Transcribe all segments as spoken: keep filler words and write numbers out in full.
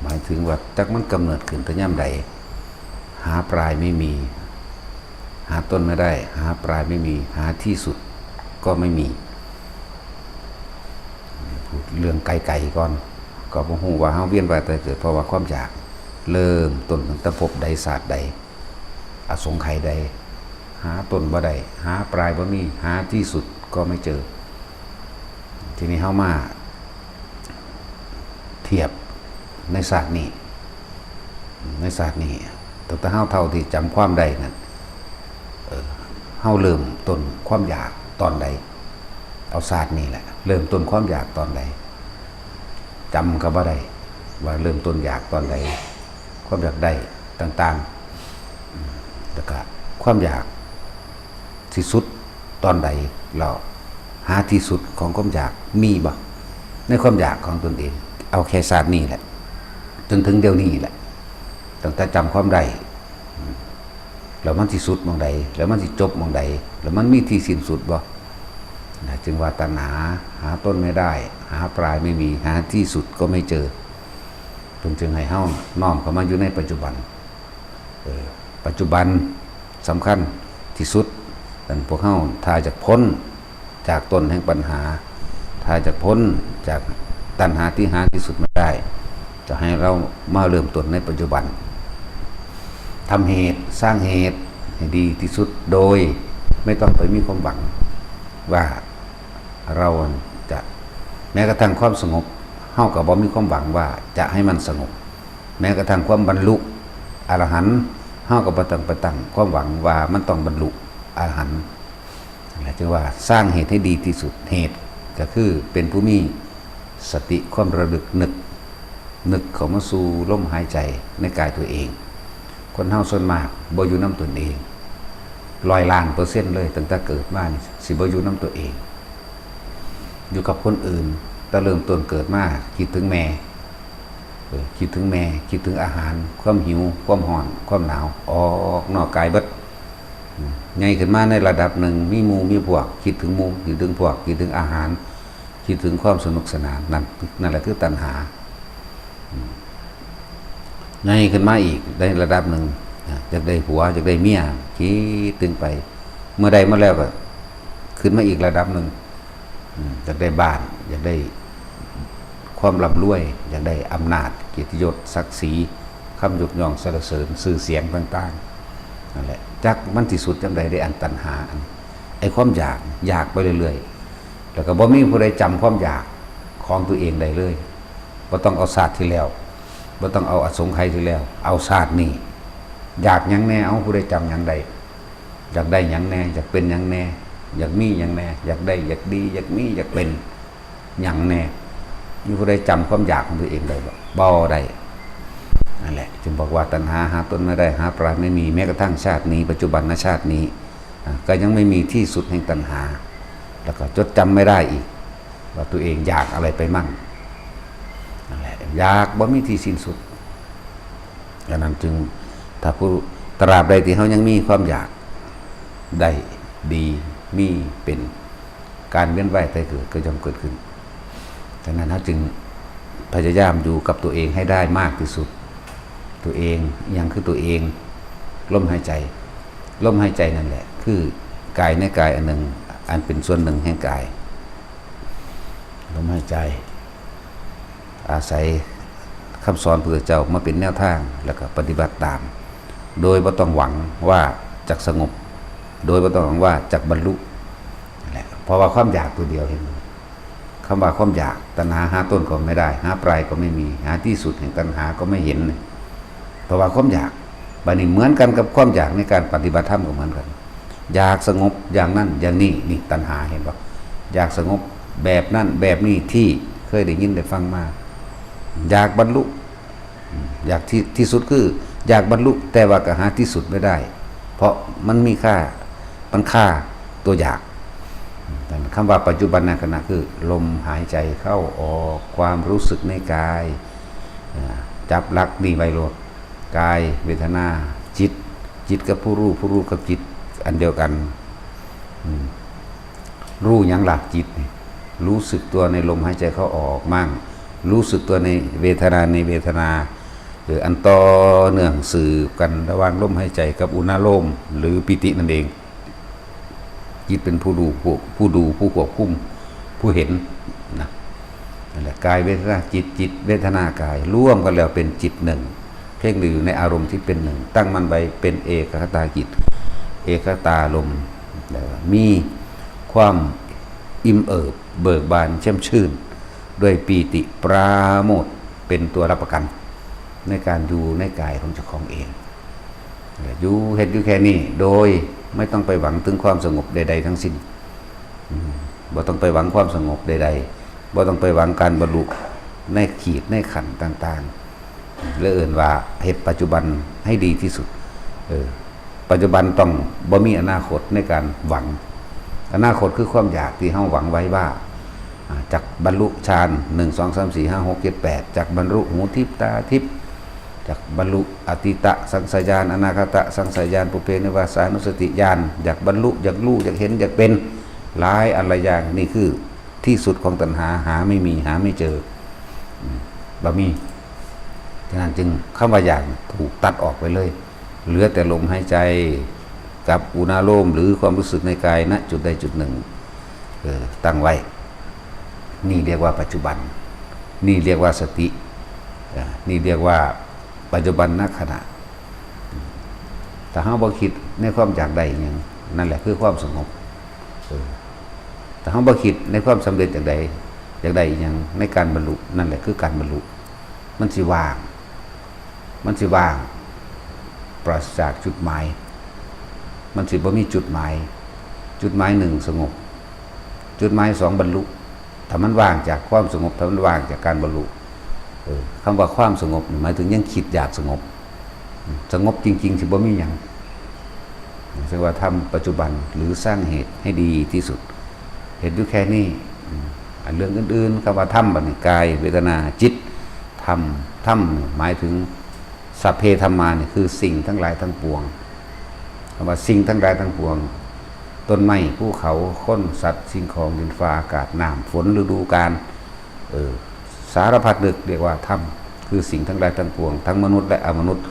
หมายถึงว่าจักมันกำเนิดขึ้นแต่ยามใด หาปลายไม่มี หาต้นไม่ได้ หาปลายไม่มี หาที่สุดก็ไม่มี พูดเรื่องไกลๆก่อน ก็บ่ฮู้ว่าเฮาเวียนว่ายตายเกิดเพราะว่าความอยาก เริ่มต้นตั้งแต่ภพใดชาติใด อสงไขยใด หาต้นบ่ได้ หาปลายบ่มี หาที่สุดก็ไม่เจอ ทีนี้เฮามาเทียบในชาตินี้ ในชาตินี้ ตั้งแต่เฮาเท่าที่จำความได้นั่น เออ เฮาเริ่มต้นความอยากตอนใด เอาชาตินี้แหละ เริ่มต้นความอยากตอนใด จำก็บ่ได้ ว่าเริ่มต้นอยากตอนใด ความอยากได้ต่างๆ แล้วก็ความอยากที่สุดตอนใด เราหาที่สุดของความอยากมีบ่ ในความอยากของตนเอง เอาแค่ชาตินี้แหละ จนถึงเดี๋ยวนี้แหละ ตั้งแต่จำความได้ แล้วมันสิสุดหม่องใด แล้วมันสิจบหม่องใด แล้วมันมีที่สิ้นสุดบ่ นะ จึงว่าตัณหาหาต้นไม่ได้ หาปลายไม่มี หาที่สุดก็ไม่เจอ เพิ่นจึงให้เฮาน้อมเข้ามาอยู่ในปัจจุบัน เออ ปัจจุบันสำคัญที่สุด ดังนั้นพวกเฮาถ้าอยากพ้นจากต้นแห่งปัญหา ถ้าอยากพ้นจากตัณหาที่หาที่สุดไม่ได้ จะให้เรามาเริ่มต้นในปัจจุบัน ทำเหตุสร้างเหตุให้ดีที่สุด โดยไม่ต้องไปมีความหวังว่าเราจะ แม้กระทั่งความสงบ เฮาก็บ่มีความหวังว่าจะให้มันสงบ แม้กระทั่งความบรรลุอรหันต์ เฮาก็บ่ต้องไปตั้งความหวังว่ามันต้องบรรลุอรหันต์ นั่นแหละจึงว่าสร้างเหตุให้ดีที่สุด เหตุก็คือเป็นผู้มีสติความระลึกนึก นึกเข้ามาสู่ลมหายใจในกายตัวเอง คนเฮาส่วนมากบ่อยู่นำตนเอง ร้อยล้านเปอร์เซ็นต์เลย ตั้งแต่เกิดมานี่สิบ่อยู่นำตัวเอง อยู่กับคนอื่น แต่เริ่มต้นเกิดมาคิดถึงแม่ เออ คิดถึงแม่ คิดถึงอาหาร ความหิว ความร้อน ความหนาว ออกนอกกายเบิด อืม ใหญ่ขึ้นมาในระดับหนึ่ง มีหมู่มีพวก คิดถึงหมู่ คิดถึงพวก คิดถึงอาหาร คิดถึงความสนุกสนาน นั่น นั่นแหละคือตัณหา อืม ใหญ่ขึ้นมาอีกในระดับหนึ่ง อ่ะ อยากได้ผัว อยากได้เมีย คิดถึงไป เมื่อได้มาแล้วก็ขึ้นมาอีกระดับหนึ่ง อืม อยากได้บ้าน อยากได้ความร่ำรวย อยากได้อำนาจ เกียรติยศ ศักดิ์ศรี คำยกย่องสรรเสริญ ชื่อเสียงต่างๆ นั่นแหละ จักมันสิสุดยามใดเด้ อันตัณหา อัน ไอ้ความอยาก อยากไปเรื่อยๆ แล้วก็บ่มีผู้ใดจำความอยากของตัวเองได้เลย บ่ต้องเอาชาติที่แล้ว บ่ต้องเอาอสงไขยที่แล้ว เอาชาตินี้ อยากหยังแน่ เอาผู้ใดจำหยังได้ อยากได้หยังแน่ อยากเป็นหยังแน่ อยากมีหยังแน่ อยากได้ อยากดี อยากมี อยากเป็นหยังแน่ มีผู้ใดจำความอยากของตัวเองได้บ่ บ่ได้ นั่นแหละ จึงบอกว่าตัณหาหาต้นไม่ได้ หาปลายไม่มี แม้กระทั่งชาตินี้ ปัจจุบันชาตินี้ อ่ะ ก็ยังไม่มีที่สุดแห่งตัณหา แล้วก็จดจำไม่ได้อีก ว่าตัวเองอยากอะไรไปมั่ง นั่นแหละ อยากบ่มีที่สิ้นสุด ดังนั้นจึง ถ้าผู้ ตราบใดที่เฮายังมีความอยากได้ดี มีเป็น การเวียนว่ายตายเกิดก็ย่อมเกิดขึ้น ฉะนั้นเฮาจึงพยายามอยู่กับตัวเองให้ได้มากที่สุด ตัวเอง อิหยังคือตัวเอง ลมหายใจ ลมหายใจนั่นแหละ คือกายในกายอันหนึ่ง อันเป็นส่วนหนึ่งแห่งกาย ลมหายใจ อาศัยคำสอนพระพุทธเจ้ามาเป็นแนวทาง แล้วก็ปฏิบัติตาม โดยบ่ต้องหวังว่าจักสงบ โดยบ่ต้องหวังว่าจักบรรลุ นั่นแหละ เพราะว่าความอยากตัวเดียว เห็นบ่ คำว่าความอยาก ตัณหาหาต้นก็ไม่ได้ หาปลายก็ไม่มี หาที่สุดแห่งตัณหาก็ไม่เห็น เพราะว่าความอยาก บัดนี้เหมือนกันกับความอยากในการปฏิบัติธรรมก็เหมือนกัน อยากสงบอย่างนั้นอย่างนี้ นี่ตัณหา เห็นบ่ อยากสงบแบบนั้นแบบนี้ที่เคยได้ยินได้ฟังมา อยากบรรลุ อยากที่ ที่สุดคืออยากบรรลุ แต่ว่าก็หาที่สุดไม่ได้ เพราะมันมีค่า มันฆ่าตัวอยาก คำว่าปัจจุบันขณะคือลมหายใจเข้าออก ความรู้สึกในกาย อ่า จับหลักนี่ไว้โลด กาย เวทนา จิต จิตกับผู้รู้ ผู้รู้กับจิต อันเดียวกัน อืม รู้หยังล่ะ จิตนี่ รู้สึกตัวในลมหายใจเข้าออกมั่ง รู้สึกตัวในเวทนา ในเวทนา เออ อันต่อเนื่องสืบกันระหว่างลมหายใจกับอุณาโลม หรือปีตินั่นเอง จิตเป็นผู้ดู ผู้ ผู้ดู ผู้ควบคุม ผู้เห็นนะ นั่นแหละ กายเวทนาจิต จิตเวทนากาย รวมกันแล้วเป็นจิตหนึ่ง เพ่งอยู่ในอารมณ์ที่เป็นหนึ่ง ตั้งมั่นไว้เป็นเอกัคตาจิต เอกัคตารมณ์ แล้วมีความอิ่มเอิบเบิกบานแช่มชื่น ด้วยปีติปราโมทย์เป็นตัวรับประกัน ในการอยู่ในกายของเจ้าของเอง อยู่ เฮ็ดอยู่แค่นี้ โดยไม่ต้องไปหวังถึงความสงบใดๆทั้งสิ้น อืม บ่ต้องไปหวังความสงบใดๆ บ่ต้องไปหวังการบรรลุในขีดในขั้นต่างๆ และเอิ้นว่าเฮ็ดปัจจุบันให้ดีที่สุด เออ ปัจจุบันต้องบ่มีอนาคตในการหวัง อนาคตคือความอยากที่เฮาหวังไว้ว่า อ่า จักบรรลุฌาน หนึ่ง สอง สาม สี่ ห้า หก เจ็ด แปด จักบรรลุหูทิพย์ตาทิพย์ จักบรรลุอตีตสังขยญาณ อนาคตสังขยญาณ ปุพเพนิวาสานุสติญาณ อยากบรรลุ อยากรู้ อยากเห็น อยากเป็น หลายอันหลายอย่าง นี่คือที่สุดของตัณหา หาไม่มี หาไม่เจอ อืม บ่มี ฉะนั้นจึงคำว่าอยากถูกตัดออกไปเลย เหลือแต่ลมหายใจกับอุณาโลม หรือความรู้สึกในกาย ณ จุดใดจุดหนึ่ง เออ ตั้งไว้ นี่เรียกว่าปัจจุบัน นี่เรียกว่าสติ อ่า นี่เรียกว่าปัจจุบันนขณะ ถ้าเฮาบ่คิดในความอยากได้อิหยัง นั่นแหละคือความสงบ เออ ถ้าเฮาบ่คิดในความสำเร็จอยากได้ อยากได้อิหยังในการบรรลุ นั่นแหละคือการบรรลุ มันสิว่าง มันสิว่าง ปราศจากจุดหมาย มันสิบ่มีจุดหมาย จุดหมายหนึ่งสงบ จุดหมายสองบรรลุ ถ้ามันว่างจากความสงบ ถ้ามันว่างจากการบรรลุ เออ คำว่าความสงบนี่หมายถึงยังคิดอยากสงบ สงบจริงๆ สิบ่มีหยัง เรียกว่าทำปัจจุบันหรือสร้างเหตุให้ดีที่สุด เฮ็ดอยู่แค่นี้ อืม อันเรื่องอื่นๆ คำว่าธรรมบัดนี้ กาย เวทนา จิต ธรรม ธรรมนี่หมายถึง สัพเพธัมมานี่คือสิ่งทั้งหลายทั้งปวง คำว่าสิ่งทั้งหลายทั้งปวง ต้นไม้ ภูเขา คน สัตว์ สิ่งของ ดินฟ้าอากาศ น้ำ ฝน ฤดูกาล เออ สารพัดนึกเรียกว่าธรรม คือสิ่งทั้งหลายทั้งปวง ทั้งมนุษย์และอมนุษย์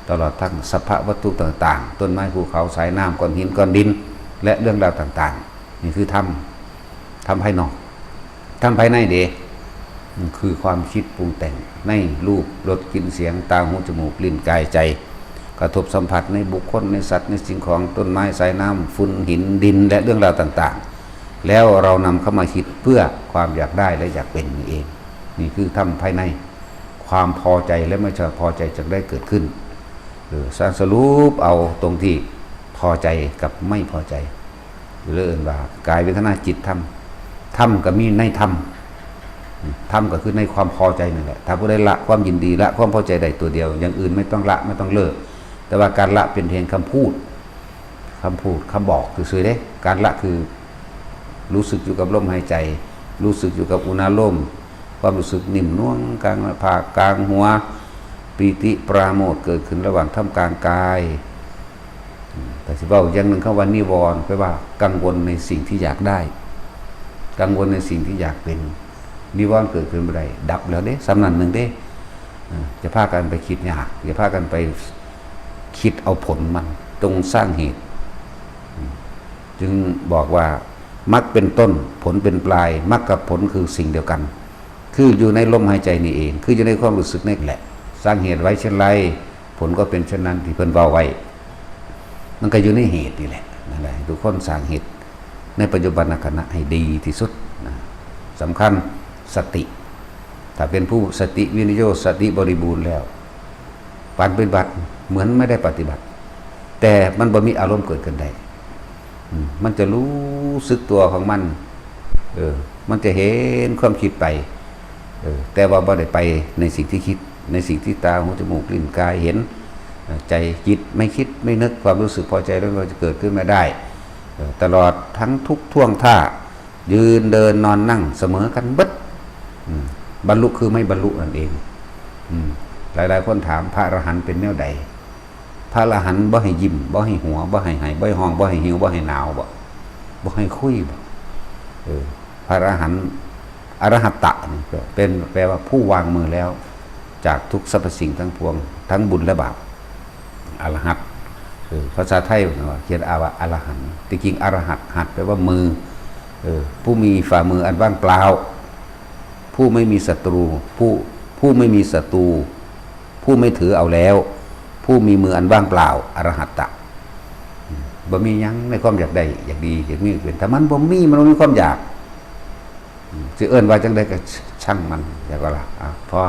ตลอดทั้งสรรพวัตถุต่างๆ ต้นไม้ ภูเขา สายน้ำ ก้อนหิน ก้อนดิน และเรื่องราวต่างๆ นี่คือธรรม ธรรมภายนอก ธรรมภายในเด้ คือความคิดปรุงแต่งในรูป รส กลิ่น เสียง ตา หู จมูก ลิ้น กาย ใจ กระทบสัมผัสในบุคคล ในสัตว์ ในสิ่งของ ต้นไม้ สายน้ำ ฝุ่น หิน ดิน และเรื่องราวต่างๆ แล้วเรานำเข้ามาคิดเพื่อความอยากได้และอยากเป็นนี่เอง นี่คือธรรมภายใน ความพอใจและไม่พอใจจะได้เกิดขึ้น เออ สรุปเอาตรงที่พอใจกับไม่พอใจ หรือเอิ้นว่ากาย เวทนา จิต ธรรม ธรรมก็มีในธรรม ธรรมก็คือในความพอใจนั่นแหละ ถ้าผู้ใดละความยินดี ละความพอใจได้ตัวเดียว อย่างอื่นไม่ต้องละ ไม่ต้องเลิก แต่ว่าการละเป็นเพียงคำพูด คำพูด คำบอกซื่อๆเด้ การละคือรู้สึกอยู่กับลมหายใจ รู้สึกอยู่กับอุณาโลม ความรู้สึกนิ่มนวลกลางหน้าผาก กลางหัว ปีติปราโมทย์เกิดขึ้นระหว่างท่ามกลางกาย อืม แต่สิเว้าอย่างหนึ่ง คำว่านิวรณ์แปลว่ากังวลในสิ่งที่อยากได้ กังวลในสิ่งที่อยากเป็น นิวรณ์เกิดขึ้นบ่ได้ ดับแล้วเด้ ส่ำนั้นหนึ่งเด้ เออ อย่าพากันไปคิดยาก อย่าพากันไปคิดเอาผลมัน จงสร้างเหตุ อืม จึงบอกว่า มรรคเป็นต้น ผลเป็นปลาย มรรคกับผลคือสิ่งเดียวกัน คืออยู่ในลมหายใจนี่เอง คืออยู่ในความรู้สึกนี่แหละ สร้างเหตุไว้เช่นไร ผลก็เป็นเช่นนั้นที่เพิ่นเว้าไว้ มันก็อยู่ในเหตุนี่แหละ นั่นแหละ ทุกคนสร้างเหตุในปัจจุบันขณะให้ดีที่สุดนะ สำคัญสติ ถ้าเป็นผู้สติวินิโยชน์ สติบริบูรณ์แล้ว การปฏิบัติเหมือนไม่ได้ปฏิบัติ แต่มันบ่มีอารมณ์เกิดขึ้นได้ อืม มันจะรู้สึกตัวของมัน เออ มันจะเห็นความคิดไป เออ แต่ว่าบ่ได้ไปในสิ่งที่คิด ในสิ่งที่ตา หู จมูก ลิ้น กายเห็น เออ ใจ จิตไม่คิดไม่นึก ความรู้สึกพอใจแล้วมันจะเกิดขึ้นมาได้ เออ ตลอดทั้งทุกท่วงท่า ยืนเดินนอนนั่งเสมอกันเบิด อืม บรรลุคือไม่บรรลุนั่นเอง อืม หลายๆคนถามพระอรหันต์เป็นแนวใด พระอรหันต์บ่ให้ยิ้ม บ่ให้หัว บ่ให้ไห้ บ่ให้ฮ้อง บ่ให้หิว บ่ให้หนาวบ่ บ่ให้คุยบ่ เออ พระอรหันต์ อรหัตตะนี่เป็นแปลว่าผู้วางมือแล้ว จากทุกสรรพสิ่งทั้งปวง ทั้งบุญและบาป อรหัตเออภาษาไทยเนาะเขียนอาว่าอรหันต์ ที่จริงอรหัตหัตแปลว่ามือเออผู้มีฝ่ามืออันว่างเปล่า ผู้ไม่มีศัตรู ผู้ผู้ไม่มีศัตรู ผู้ไม่ถือเอาแล้ว ผู้มีมืออันว่างเปล่า อรหัตตะบ่มีหยังในความอยากได้อยากดีอยากมีเป็นถ้ามันบ่มีมันบ่มีความอยากสิเอิ้นว่าจังใดก็ช่างมันแล้วก็ละอ่ะพอ